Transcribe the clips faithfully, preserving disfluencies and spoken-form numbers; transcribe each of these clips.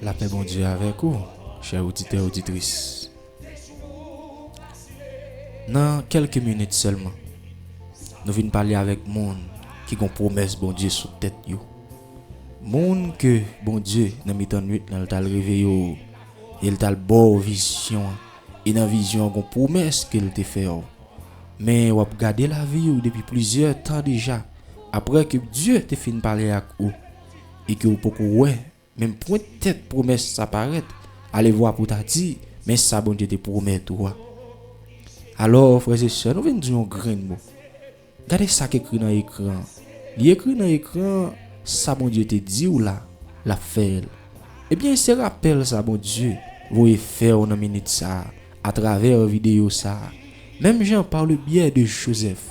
Lapè Bondye avèk ou, chè oditè, oditris. Nan kèlke minit sèlman, nou vin pale avèk moun ki gon pwomès Bondye sou tèt yo. Moun ke Bondye, nan mitan nwit lan, l t al reveye w, e l t al ba w vizyon an. E nan vizyon an, gon pwomès ke l te fè w. Men w ap gade lavi w depi plizyè tan deja, apre ke Dye te fin pale ak ou, e ke w poko wè menm pwentèt pwomès sa parèt, alevwa pou w ta di, men sa Bondye te pwomèt ou a. Alò, frè e sè, nou vin di yon grenn mo. Gade sa k ekri nan ekran an. Li ekri nan ekran an, sa Bondye te di w la, l ap fè l. Ebyen, se rapèl sa Bondye voye fè w nan minit sa a, atravè videyo sa a. Menm jan, par le biais de Joseph,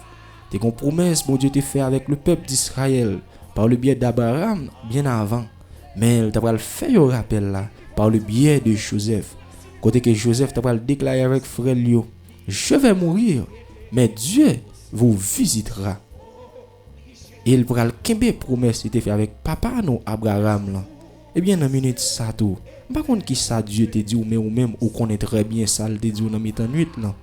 te gon pwomès Bondye te fè avèk le pèp d'Israël, par le biais d'Abraham, byen avan. Men, l ta pral fè yo rapèl la, par le biais de Joseph. Kote ke Joseph ta pral deklare avèk frè l yo, Je vais mourir, mais Dieu vous visitera. E l pral kenbe pwomès li te fè avèk papa nou Abraram lan. Ebyen, nan minit sa tou, m pa konn kisa Dye te di w, men ou menm, ou konnen trè byen sa l te di w nan mitan nwit lan.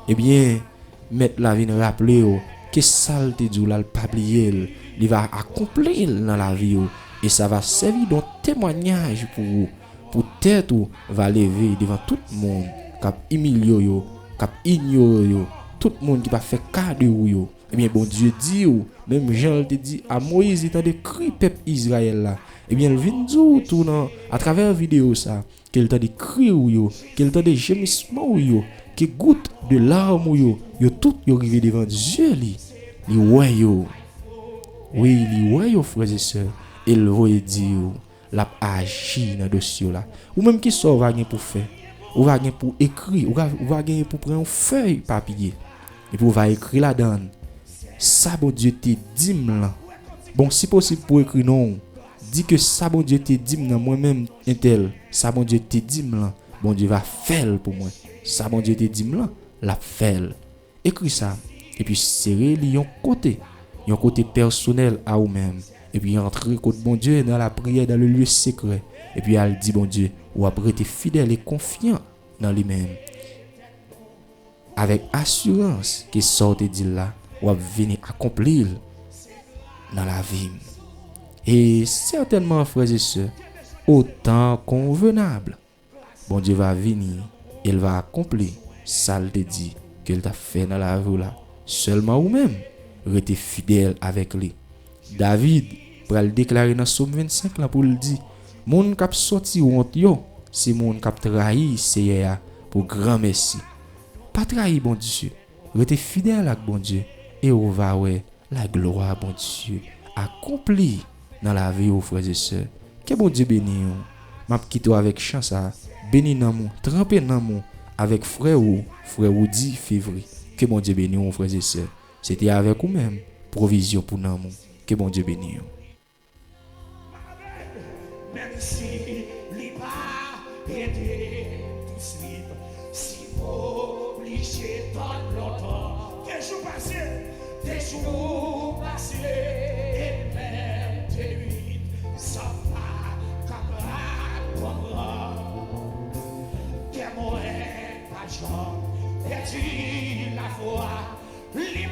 Ebyen, Mèt la vin raple w ke sa l te di w la, l pa bliye l. Li va akonpli l nan lavi w. E sa va sèvi de yon temwanyaj pou ou. Poutèt ou va leve devan tout moun k ap imilye w yo, k ap inyore w yo, tout moun ki pa fè ka de ou yo. Ebyen, Bondye di w, menm jan l te di a Moyiz, li tande kri pèp Izrayèl la. Ebyen, l vin di w tou nan, atravè videyo sa, ke l tande kri w yo, ke l tande jemisman w yo, ke gout de larm ou yo, yo tout yo rive devan zye li. Li wè yo. Wi, li wè yo, frè e sè, e l voye di w, l ap aji nan dosye w la. Ou menm, kisa w va gen pou fè? Ou va gen pou ekri, ou va, ou va gen pou pran yon fèy papye, epi w va ekri ladan l sa Bondye te di m lan. Bon, si posib pou ekri non w, di ke sa Bondye te di m nan, mwen menm, entèl, sa Bondye te di m lan, Bondye va fè l pou mwen. Sa Bondye te di m lan, l ap fè l. Ekri sa, epi sere li yon kote, yon kote pèsonèl a ou menm. Epi antre kot Bondye nan lapriyè, dans le lieu secret. Epi al di Bondye, w ap rete fidèl e konfyan nan li menm. Avèk asirans ke sa w te di l la, w ap vini akonpli l nan lavi m. E sètènman, frè e sè, otan konvenab, Bondye va vini e l va akonpli sa l te di ke l t ap fè nan lavi w la. Sèlman ou menm, rete fidèl avèk li. David pral deklare nan Sòm vennsenk lan pou l di, moun k ap sòti wont yo, se moun k ap trayi Seyè a pou granmèsi. Pa trayi Bondye. Rete fidèl ak Bondye e ou va wè laglwa Bondye akonpli nan lavi w, frè e sè. Ke Bondye beni w. M ap kite w avèk chan sa a. Beni nanm ou, tranpe nanm ou avèk frè ou, frè Roudy Févry. Ke Bondye beni w, frè e sè. Se te avèk ou menm, pwovizyon pou nanm ou. Ke Bondye beni w. Menm si li pa ede touswit, si m oblije tann lontan, de jou pase, de jou pase, e menm de nuit, sa m pa kapab konprann. Kè mwen pa janm pèdi lafwa. Li